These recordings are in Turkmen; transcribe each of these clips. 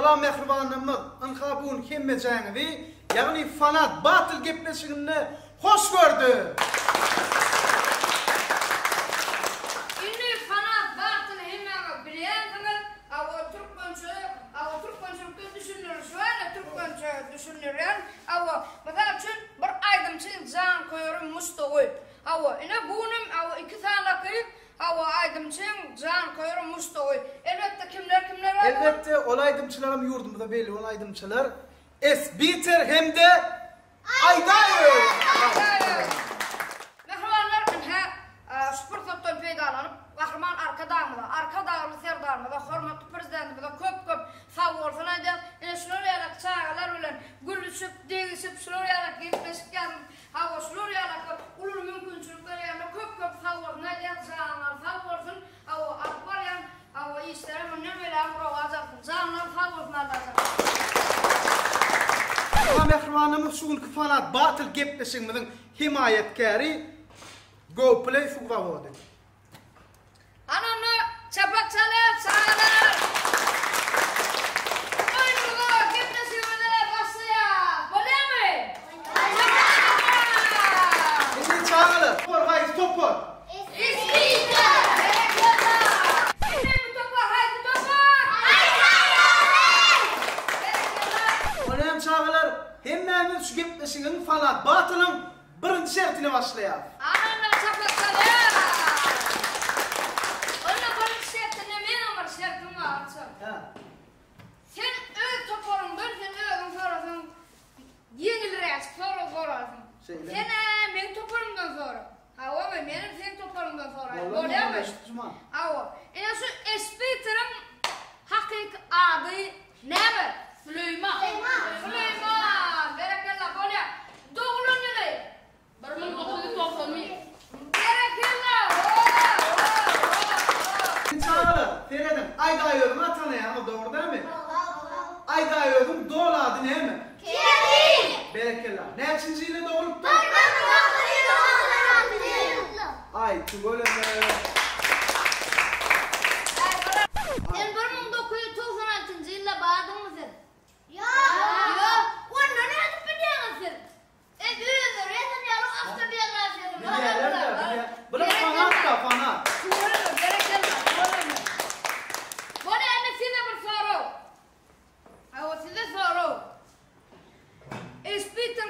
Salam mähribanlarymyz, ynha bu gün hemmejäňizi, ýagny Fanat Battle gepleşiginde hoş gördük! Indi Fanat Battle hemmäňiz bilýänsiňiz, hawa türkmençe, hawa türkmençilikde düşündirişi bar-da türkmençe düşündirýän, hawa mysal üçin bir aýdymçyň janköýeri muşdagy, hawa ine bu günem hawa iki sanaky Hawa aýdymçyň janköýeri muşdagy. Elbetde kimler kimler bar bu? Elbetde ol aýdymçylaram ýurdumyzda belli bolan aýdymçylar S-Biter hem-de Aýdaýew! Aýdaýew! Mähribanlar ynha şu pursatdan peýdalanyp Gahryman Arkadagymyza, Arkadagly Serdarymyza, hormatly Prezidentimize köp köp sagbolsun aýdýas. Ine şular ýalak çagalar bilen gülüşip, degişip, şular ýalak gepleşik ýazyp, Hawa şular ýalaka uly mümkinçilik berýänine köp köp sag bolsun aýdýas janlary sag bolsun hawa alyp barýan hawa işleri mundan beýlägem rowaç alsyn janlary sag bolsun Allajan. Salam mähribanlarymyz şu günki Fanat Battle gepleşigimiziň hemaýatkäri Go Play suw zawody. Hany onda çapak çalýas çagalar. Oýnumyza, gepleşigimize başlaýas. Bolýamy? Çapak çalýas. Indi çagalar, topar haýsy topar? Isbiýda! Berekella! Indi bu topar haýsy topar? Berekella! Bolýamy çagalar, hemmämiz şu gepleşigiň Fanat Batylyň Birinji şertine başlaýas. Anandan çapak çalýar. Onda birinji şertinde meňem bir şertim bar Arça. Hä. Sen öz toparyňdan sen özüň sorasaň ýeňilräjik sorag sorarsyň. Şeýlemi? Sen-ä meň toparymdan sora. Hawamy, menem seň toparyňdan soraýyn. Bolýar Bolýarmy? Juma. Hawa. Ine şu Esbiteriň hakyky ady näme? Süleýman. Süleýman. Berekella, bolýar. Doglan ýyly? 1991. Berekella! Ho! Ho! Ho! Çagalar, serediň, Aýdaýözüň-ä tanaýaňyz, dogry dälmi? Aýdaýözüň doly ady näme? Kerim! Berekella. Näçinji ýylda doglupdyr? 1996 ýylda. Aý, tüweleme. Sen 1996-njy ýylda bardyňmy sen? Ýok. Ýok. Onda nädip bilýäňiz siz? E, özleri ýazan ýaly awtobiografiýasyny Bilýärler-de, bilýär. Bular fanat-da, fanat. Tüweleme, berekella, tüweleme. Bolýa, indi size bir sorag. Hawa, size sorag. Espiter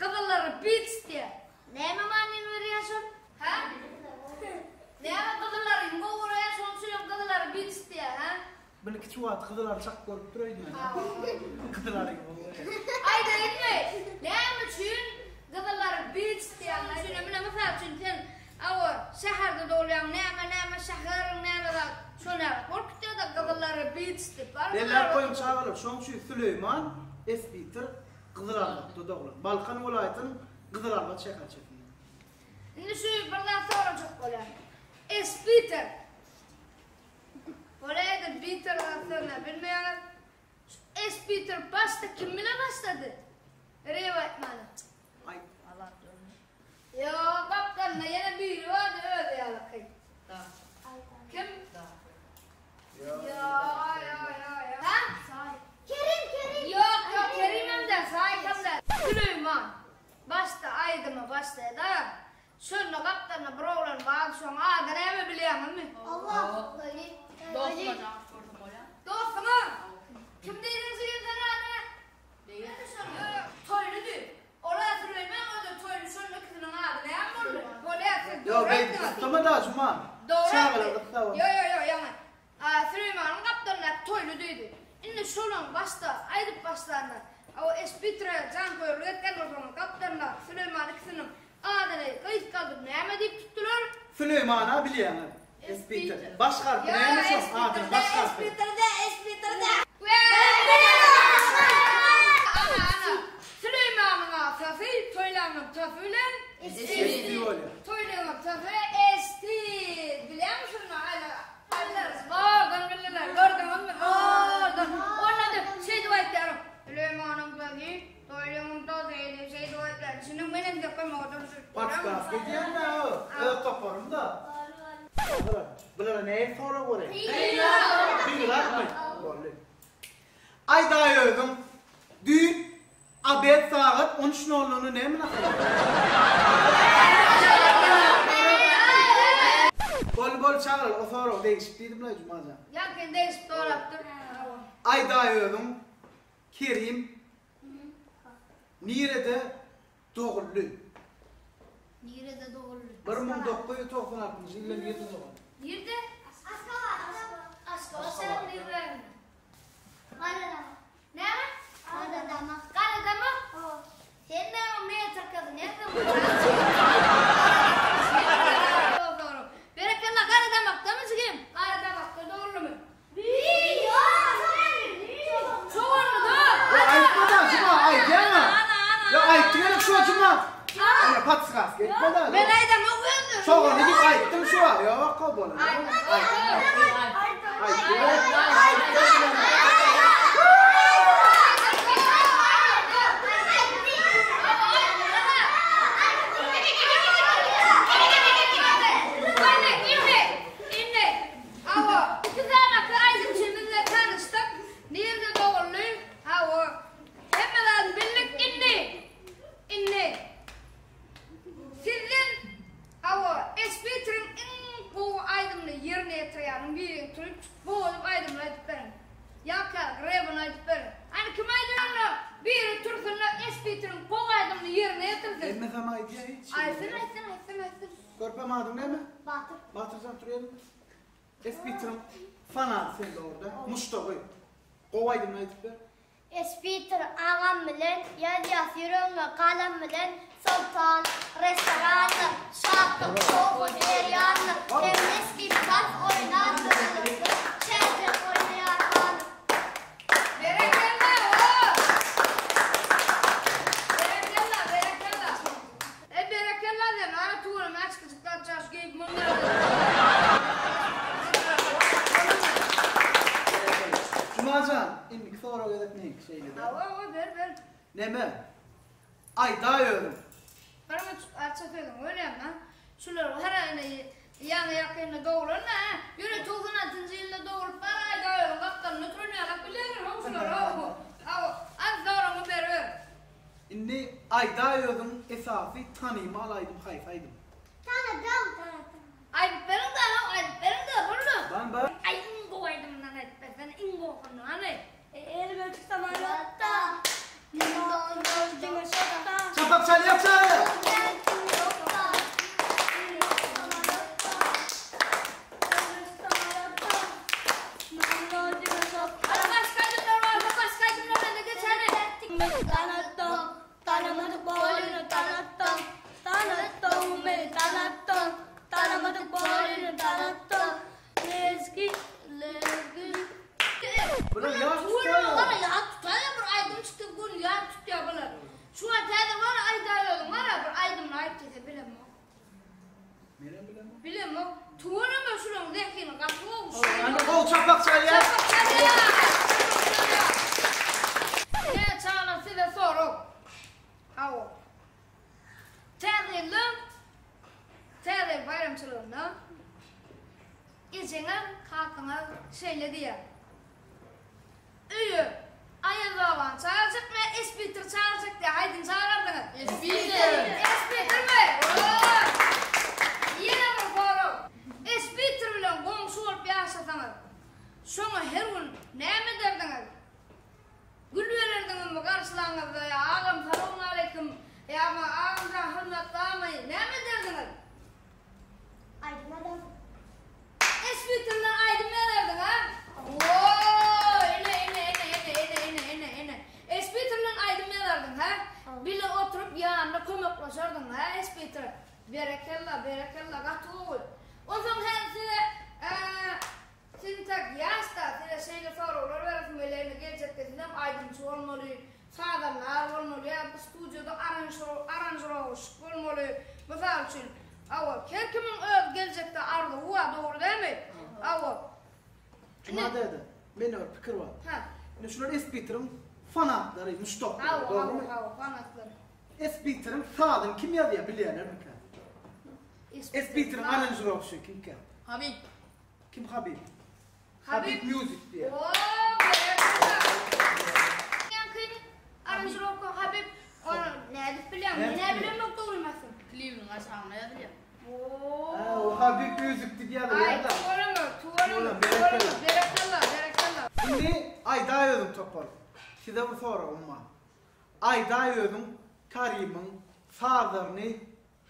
gyzyllary beats diýýär. Näme manyny berýär şol? Hä? Näme gyzyllary gowy görýär, şonuň üçin hem gyzyllary beats diýýär, hä? Bili kiçi wagty gyzyl ary çakyp görüpdir öýdýän. Gyzyl ary gowy görýär. Aýdaýynmy? Näme üçin gyzyl ary beach diýýär? Şuny mine mysal üçin sen awa şäherde dogulýaň näme näme şäheriň näme zat şo näme bolup gitýärde gyzyl ary beach diýip. Belläp goýuň çagalar şoň üçin Süleýman Esbitir Gyzylarbatda doglan. Balkan welaýatynyň Gyzylarbat şäherçesinde. Indi şu bir zat sorajak bolýan. Esbitir Bolýa-da Biter zatlaryna bilmeýäňiz. Şu S Biter başda kim bile başlady? Rep aýtmana. Aýt. Ýok, gapdalynda ýene biri bardy özi ýalyky. Kim? Ýok, ýok, ýok, ýok. Ha? Kerim, Kerim. Ýok, ýok, Kerimem däl, Saýkam däl. Süleýman. Başda aýdyma başlaýda. Şonda gapdalynda bir oglan bardy, şoň ady näme bilýäňizmi? Allah. Dostuma jogap gördüm bolýa. Dostuňa? Kim diýdiň jigim sen adyna? Ýöne şol ýok, Toýlydy. Ol-a Süleýman, o-da Toýly, şonuň ikisiniň ady näme boldy? Bolýa, siz Ýok, dogry beýdip aýtdyňyz. gyssama-da, Juma. Dogry Çagalar aýtdy. gyssap Ýok, ýok, ýok, ýaňy. A Süleýmanyň gapdalyndaky Toýly diýdi. Indi şolaň başda aýdyp başlanda, o Eşbitre janköýerlik etýän bolsaňyz, gapdalyndaky Süleýman ikisiniň Adyny gysgaldyp näme diýip tutdular? Süleýman-a bilýäňiz. Espiter. Baş harpy näme şoň adynyň baş harpy? Ana, ana. Süleýmanyň atasy Toýlaňyň tasy bilen Esti bolýar. Toýlaňyň tasy Esti. Bilýäňmi şuny? Aýla, aýla. Zordan bildiler. Gördüňizmi? Zordan. Onda-da şeýdip aýtýaryn. Süleýmanyň tasy Podskazka edýän-dä o. Öz toparym-da. Bulara, bulara nähili sorag bereýin? Kynrakmy? Boldy. Aýdaý özüň, düýn obed sagat on üç nollunda näme nahar iýdiň? Bol bol çagalar, o sorag degişip diýdim-laý Jumajan. Ýaňkyny degişip sorapdyr. Aýdaý özüň, Kerim nirede doguldy? Nirede doguldy? 1996-njy ýylda nirede doguldy? Nirede? Aşgabatda. Aşgabat şäherinde nirede? Garadamak. Näme? Garadamak. Garadamak? Hawa. Sen näme metrkazy nätdiň? Berekella Garadamakdamy jigim? Garadamakda doguldymy? Çoganlyda. Aýtma-da, Juma, aýdýaňa. Ýa aýtdy gerek şu Juma. Ýa podskaska etme-de. Men aýdamok özüm. Çoganly diýip aýtdyň şu wagt. Ýok, o bolar. Aýtdy. Indi, hawa, ikisanaky aýdymçymyz bilen tanyşdyk. Nirde doguldy? Hawa, hemme zadyny bildik. Indi, indi sizden, hawa, Esbitriň iň gowy aýdymyny ýerine ýetirýäniň birini tutup, gowy aýdymyny aýdyp beriň. Ýa-ka rebini aýdyp beriň. Hany kim aýdar onda? Biri tursun-da Esbitriň gowy aýdymyny ýerine ýetirsin. Hemmesem aýdýar hiç. Aýtsyn, aýtsyn, aýtsyn, aýtsyn. Körpem adyň näme? Batyr. Batyrjan tur ýeriňde. Espitiriň fanaty sen dogry-da. Muşdagy. Gowy aýdymyny aýdyp ber. Espitr agam bilen ýazýas ýüregiňe galam bilen Soltan restorandyr şatlyk şowhun berýändir Hem mis diýip tans oýnandyr Çäjek oýnaýar hanym. Berekella o. Berekella berekella. E berekella sen ara tuweleme açgyjyk zat çaş geýip mundan. Jumajan, indiki sorag gezek meňki şeýle-de. Hawa hawa ber ber. Neme? Aýdaý özüň. Bir müçük arça sözüň welin-ä, şular her aýna ýaňy ýakynda doglan-a, ýöne 96-njy ýylda doglup bar aýdaý özüň gapdalynda oturan ýalak bilýändir-how şular-how. Hawa, az soragyňy beriber. Indi aýdaý özüň esasy tanymal aýdym haýsy aýdym? Tanadym tanadym. Aýdyp beriň da how aýdyp beriň da boldy. Ban bar. Aý iň gowy aýdymyndan aýdyp bersene iň gowusyndan hany. Elime tutsamalotda. Diňe şotda. Çapak çalýak çaga. Hany başga aýdymlar barmy başga aýdymlara-da geçeli. Tanatdym, tanamadyk bolyny tanatdym, Tanatdym meni tanatdym, tanamadyk bolyny tanatdym, Lezgi, lezgi. Bular ýat Tuweleme tutýar. gara ýat tutaýa bir aýdym çykdy göni ýat tutýa bular. Şu wagt häzir bar aýdaýalyň bara bir aýdymyny aýt diýse bilemok. Menem bilemok. Bilemok. Tüweleme şulaň zehini gaty gowy şu. Ýa gowy çapak çalýar. Çapak çalýar. Çapak çalýar. Ine çagalar size sorag. Hawa. Täze ýylda Täze ýyl baýramçylygynda ejeňiz, kakaňyz şeýle diýýär. Öýe Aýaz babany çagyrjakmy ýa Esbitiri çagyrjak diýýär. Haýsyny çagyrardyňyz? Esbitir. Esbitirmi? Ooo! Ýene bir sorag. Esbitir bilen goňşy bolup ýaşasaňyz, şoňa her gün näme ederdiňiz? Gül bererdiňizmi garşylaňyzda ýa agam salowmaleýkim ýa agamjan hyzmat barmy näme ederdiňiz? Aýdym ederdim. Esbitirden aýdym bererdiň a? Woo ine ine ine ine ine ine ine ine Esbitirden aýdym bererdiň hä? Bile oturyp ýanynda kömekleşerdiň hä Esbitir? Berekella berekella gaty gowy. Onsoň häzir size Siz intäk ýaşda size şeýle soraglar beresim gelýär indi geljekde sizem aýdymçy bolmaly, sazandar bolmaly ýa bir studiýada aranžirowşik bolmaly. Mysal üçin, hawa, her kimiň öz geljekde arzuwy bar, dogry dälmi? Hawa. Juma däde, mende bir pikir bar. Hä. Indi şular Esbiteriň fanatlary, muşdaklary, Hawa, dogrymy? hawa, hawa, fanatlary. Esbiteriň sazyny kim ýazýar bilýänlermikä? Esbiteriň aranžirowşigi kimkä? Habib. Kim Habib? Habib Music diýýär. Oo, berekella. Aranžirowka Habib. Ony nädip bilýäň? Men nä bilemok dogrymy aýtsam. Klibiniň aşagynda ýazylýar. O Habib Music diýip ýazylýar-da. Aý, tüweleme, tüweleme, tüweleme. Berekella, berekella. Indi aýdaý özüň topar. Size bir soragym bar. Aýdaý özüň Karimiň sazlaryny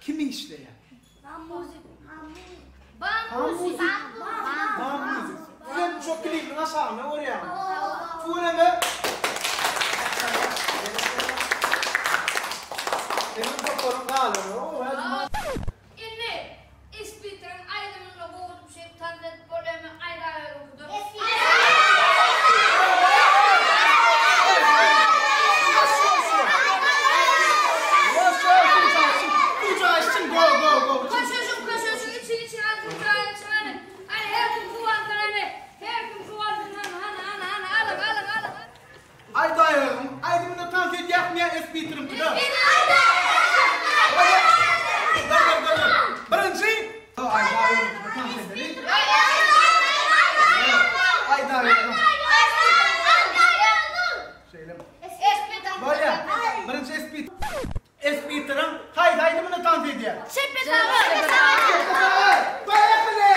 Kim işleýär? Bam muzik. Bam muzik. Bam muzik. Sizem şo klibiniň aşagynda görýäňiz. Tüweleme. Seniň toparyň galany. Indi Ispiteriň aýdymyny gowudyp şeýdip tans edip bolýamy aýdaýalyňkyda. Köşeşiň köşeşiň içiň içiň alsyn jaýyň içiň hany hany her kim suwansyn hany her kim suwansyn hany hany hany hany alyň alyň alyň. Aýdaýalyň aýdymyna tans edýäsmi ýa Ispiteriňkide? Birinji Aýdaýalyňkyda tans edeli. Aýdaýalyň. Şeýlemi? Bolýar. Birinji Espit. Espiteriň haýsy aýdymyny tans edýär? Çepe saga. Çepe saga. Baýrak bile.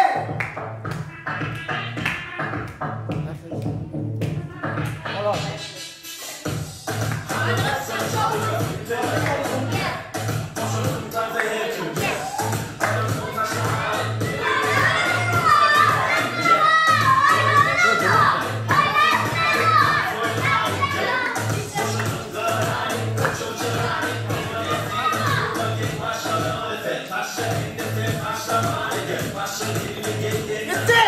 Gitdi!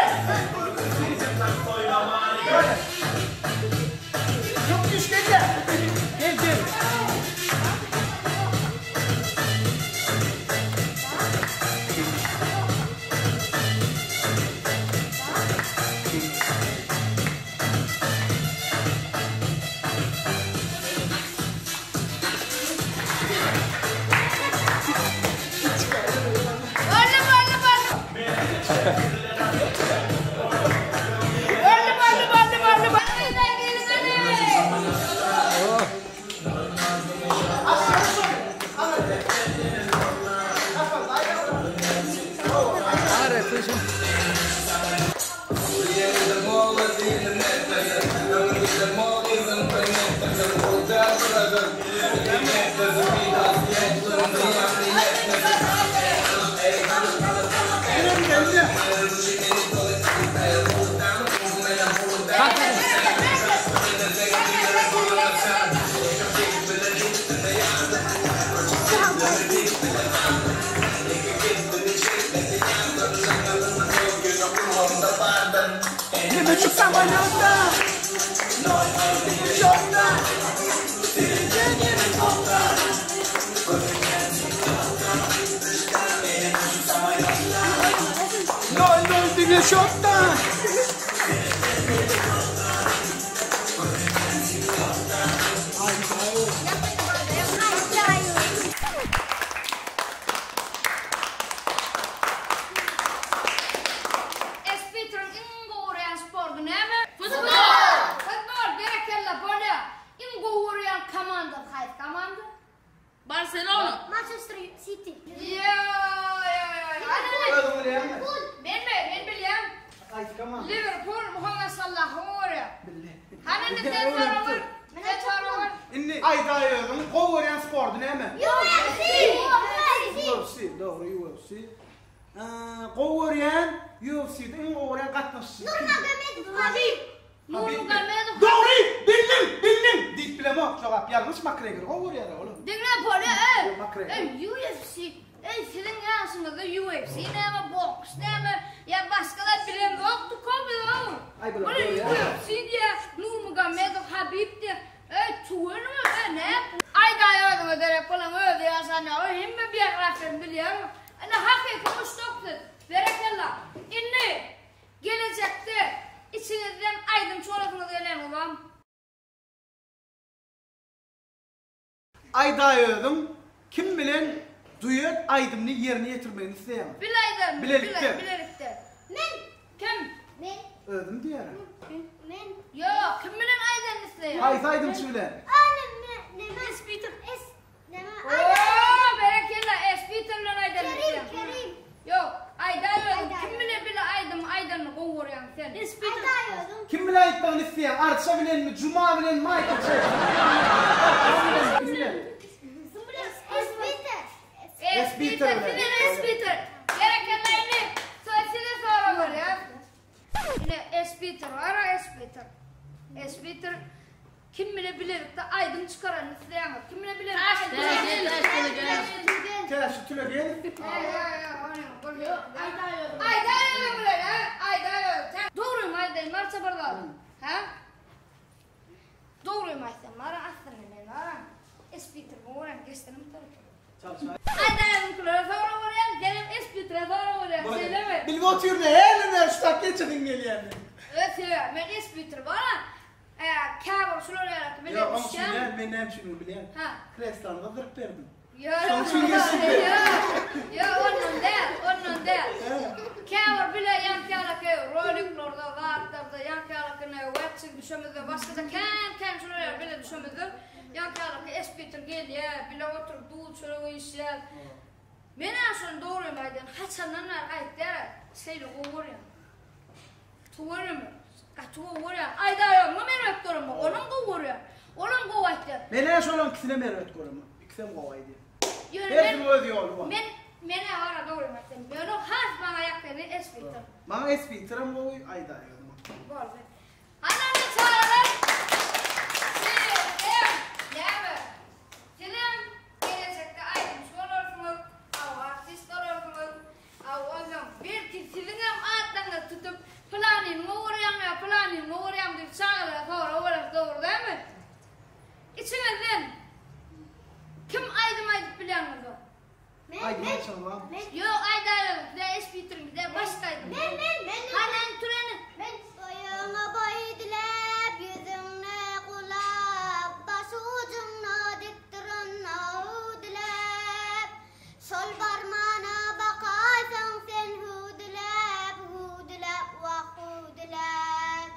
Yok düş gel gel. Gel gel. Boldy boldy boldy. Boldy boldy boldy boldy. Espiteriň iň gowy görýän sporty näme? Futbol! Futbol, berekella, bolýa. Iň gowy görýän komandasy haýsy komanda? Barselona. Manchester City. Ýo, ýo, ýo. Hany, Özüň bilýäňmi? Menmi? Men bilýän. Haýsy komanda? Liwerpul Muhammet Sallahy gowy görýär. Bildi. Hany indi sen sora gör. Sen sora gör. Indi aýdaý özüň gowy görýän sporty näme? UFC. UFC, dogry UFC. Gowy görýän UFC-de iň gowy görýän gatnaşyjy kim? Nurmagomedov Habib. Nurmagomedov. Dogry! Bildiň! Bildiň! Diýip bilemok jogap ýalňyş Makgregor gowy görýär olam. Diňle Polýa eý! Makgregor. Eý UFC eý siziň ýaşyňyzda UFC näme boks näme ýa başga zat bilemzokdyk how biz how. Aý bular Bular görýär. UFC diýýär Nurmagomedov Habib diýýär. Eý tüweleme eý näp. Aýdaý özüňe derek bolaň özi ýaşan ýaly hemme biografiýasyny bilýäňmi? Ine hakyky muşdak siz. Berekella. Indi gelejekde içiňizden aýdymçy bolasyňyz gelýärmi bam? Aýdaý özüň kim bilen duet aýdymyny ýerine ýetirmegini isleýäň? Bile aýdarmy? Bilelikde. Bilelikde. Men. Kim? Men. Özüm diýerin. Men. Ýok, kim bilen aýdanyny isleýäň? Haýsy aýdymçy bilen? Alim men. Neme? Espiter. Es. Neme? Oo, berekella, Espiter bilen aýdan Kerim, Kerim. Ýok, aýdaý özüň. Kim bile bile aýdym aýdanyny gowy görýäň sen? Espiter. Aýdaý özüň. Kim bile aýtmagyny isleýäň? Arça bilenmi, Juma bilen, Maýkl Jekson bilenmi? Kim bilen? Espiter. Espiter, size Espiter. Berekella indi söz size sorag berýär. Ine Espiter bar, Espiter. Espiter kim bile bilelikde aýdym çykaranyny isleýäňiz? Kim bile bilelikde aýdym Täşli Tülegen. Aýdaý özüň bilen, hä? Aýdaý özüň. Dogrymy aýdaýyn, Arça bir zat. Hä? Dogrymy aýtsam, bara aslynda men bara Espiter gowy geçsenem Aýdaý özüňkilere sorag berýän, senem Espitere sorag berýän, şeýlemi? Bilip otyryn, hälem şu tak geçesiň gelýänini. Öz sebäbi men Espiter bara käbir şular ýaly bile Ýok, oň üçin düşýän. däl, men näme üçin bilýän. Ha. Kreslony gyzdyryp berdim. Ýok, Şoň üçin geçdim. Ýok, ýok, ondan däl, ondan däl. Käbir bile ýaňky ýalyky roliklerde, zatlarda, ýaňky ýalyky ne webçik düşemizde, başgaça kän-kän şular ýaly bile düşemizde, ýaňky ýalyky Espiter gelýär, bile oturyp duz çörek iýişýär. Men-ä şony dogrymy aýdaýyn, haçandan bäri aýtýar-a, şeýle gowy görýän. Tüweleme, gaty gowy görýän. Aýdaýoňmy erbet göremok, onam gowy görýän. Olam gowy aýtýar. Men-ä şolaň ikisinem erbet göremok. Ikisem gowy aýdýar. Ýöne men Hersiniň öz ýoly bar. Men men-ä bara dogrymy aýtsam, ýöne has maňa ýakýany Espiter. Maňa Espiterem gowy, Aýdaýozam gowy. Boldy. Ana indi çagalar, sizem näme, sizem gelejekde aýdymçy bolarsyňyz, hawa artist bolarsyňyz. Aw onsoň belki siziňem atlaryňyzy tutup pylanyny gowy görýäňmi ýa pylanyny gowy görýäňmi diýip çagalara sorag bereris dogry dälmi? Içiňizden kim aýdym aýdyp bilýän bolsa. Aýdym aýtjaň barmy? Ýok aýdaýyň size eşitdirin bize başga aýdym. Men men men. Hany indi türeni. Men boýuňa boý diläp ýüzüňe gulak baş ujuňda dik duran aw diläp. Şol barmana bakaýsaň sen hüwdüläp, hüwdüläp, wah, hüwdüläp.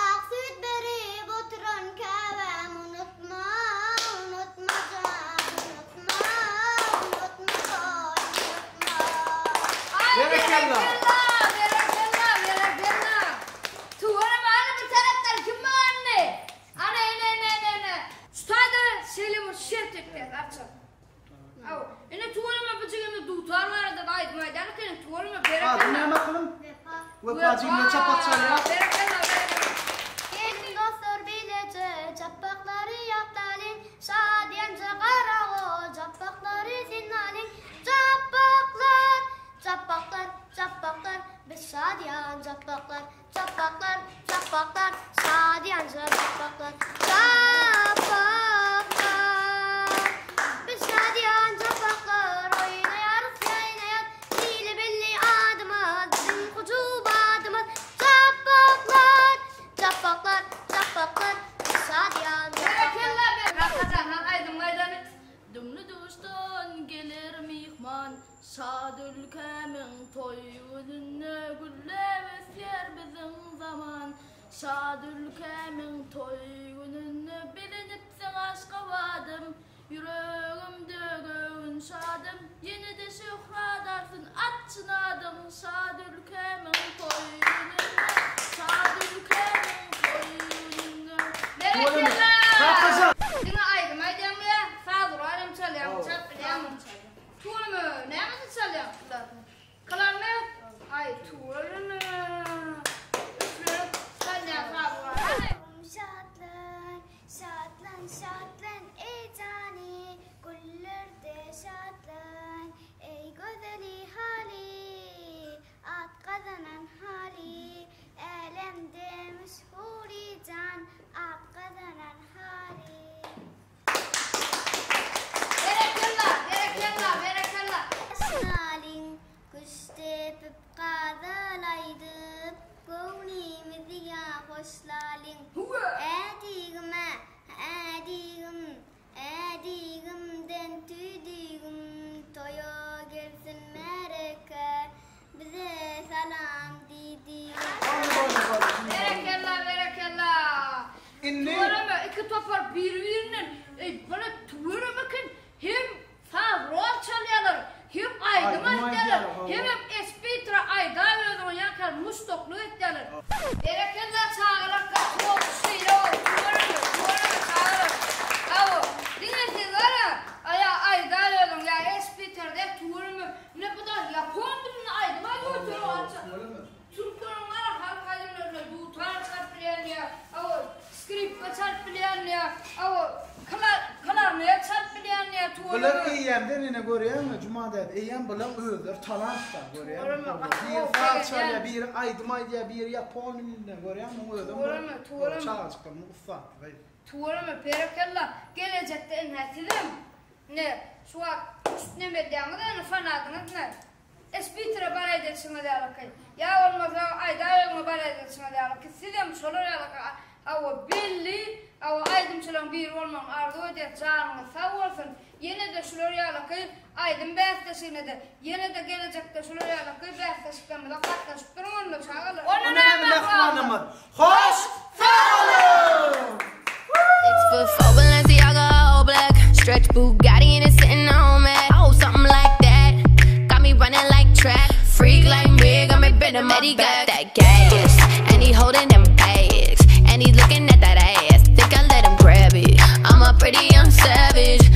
Ak süýt berip oturan käbäm unutma, unutma jan, unutma, unutma goý, unutma. Aý, Berekella! Berekella, berekella! Tüweleme, hany bir tarapdan kim bar indi? Ana, ene, ene, ene, ene. Şu taýda şeýle bir şert etýäs, Arça. Aw, ine tüweleme bu jigimiz dutar barada-da aýdym aýdýan ekeni, tüweleme berekella. Adyň näme akylyň? Wepa. Wepa jigime çapak çalýar. Berekella, berekella. Geliň dostlar bileje Japbaklary ýatlalyň, Şadyýanja garagol Japbaklary synlalyň. Japbaklar, japbaklar, japbaklar, Biz şadyýan japbaklar. Japbaklar, japbaklar, şadyýanja japbaklar, Japbaklar. Biz şadyýan japbaklar, oýnaýarys, ýaýnaýas, Dili belli adymyz, biziň hyjuw badymyz. Japbaklar, japbaklar, japbaklar, biz şadyýan japbaklar. Berekella be Kakajan han aýdym aýdany. Dumly-duşdan geler myhman, Şat ülkämiň toý gününde gülläp ösýär biziň zaman. Şat ülkämiň toý gününde bezenipsiň Aşgabadym, Ýüregimde göwün şadym, ýene-de şöhrat artsyn at çyn adyň. Şat ülkämiň toý gününde, şat ülkämiň toý gününde. Berekella! Kakajan! Diňe aýdym aýdýaňmy ýa saz gural hem çalýaňmy, çalyp bilýäňmi? Tüweleme, nämede çalýaň? Klarnet? Aý, tüweleme. Üflenip çalýan saz bar. Hany? Şatlan, şatlan, şatlan, eý jany, Güllerde şatlan, eý gözeli haly, At gazanan haly, älemde meşhury jan, At gazanan haly. Berekella, berekella, berekella. Aşnalyň, Kuş depip gazal aýdyp, Göwnümizi ýa hoşlalyň. Ädigime, ädigim, ädigimden tüýdügim, Toýa gelsin märeke, bize salam diýdigim. Berekella, berekella. Indi Tüweleme, iki topar biri-birinden, eý. aýdym aýdýarlar, hemem espitra aýdaý özüňe ýa-da muşdaklyk etýärler. Berekella çagalar gaty gowy şeýle boluň tüweleme tüweleme çagalar hawa diňe siz bara aýa aýdaý özüň ýa espiter dek tüweleme ine bu da ýapon dilinde aýdym aýdyp otyr o Türkleriň gara halk aýdymlarynda dutar çalyp bilýän diýýär, hawa, skripka çalyp bilýän diýýär, hawa, klarnet çalyp bilýän diýýär, tüweleme. Bular eýýämden ine görýäňmi Juma däde, eýýäm bulaň özleri talant-da, görýäňmi? Biri saz çalýar, biri aýdym aýdýar, biri ýapon dilinde, görýäňmi muň özem bir çagajyklaryň ussatlygy. Tüweleme, berekella, gelejekde ine sizem ine şu wagt küşt neme edýäňiz ine fanadyňyz ine. Espitire baraýdylşyňyz ýalyky, ýa bolmasa aýdaýygyňa baraýdylşyňyz ýalyky, sizem şolar ýalyky hawa belli hawa aýdymçylaryň biri bolmagyny arzuw edýäs janyňyz sag bolsun ýenede şular ýalyky aýdym bäsleşiginede ýenede gelejekde şular ýalyky bäsleşiklerimize gatnaşyp duruň onda çagalar. Onda näme mähribanymyz hoş sag boluň. Balenciaga all black Stretch Bugatti and it's sitting on me Oh, something like that Got me running like track Freak like me, got me bending my back got that gas And he holding them bags And he looking at that ass Think I let him grab it I'm a pretty young savage.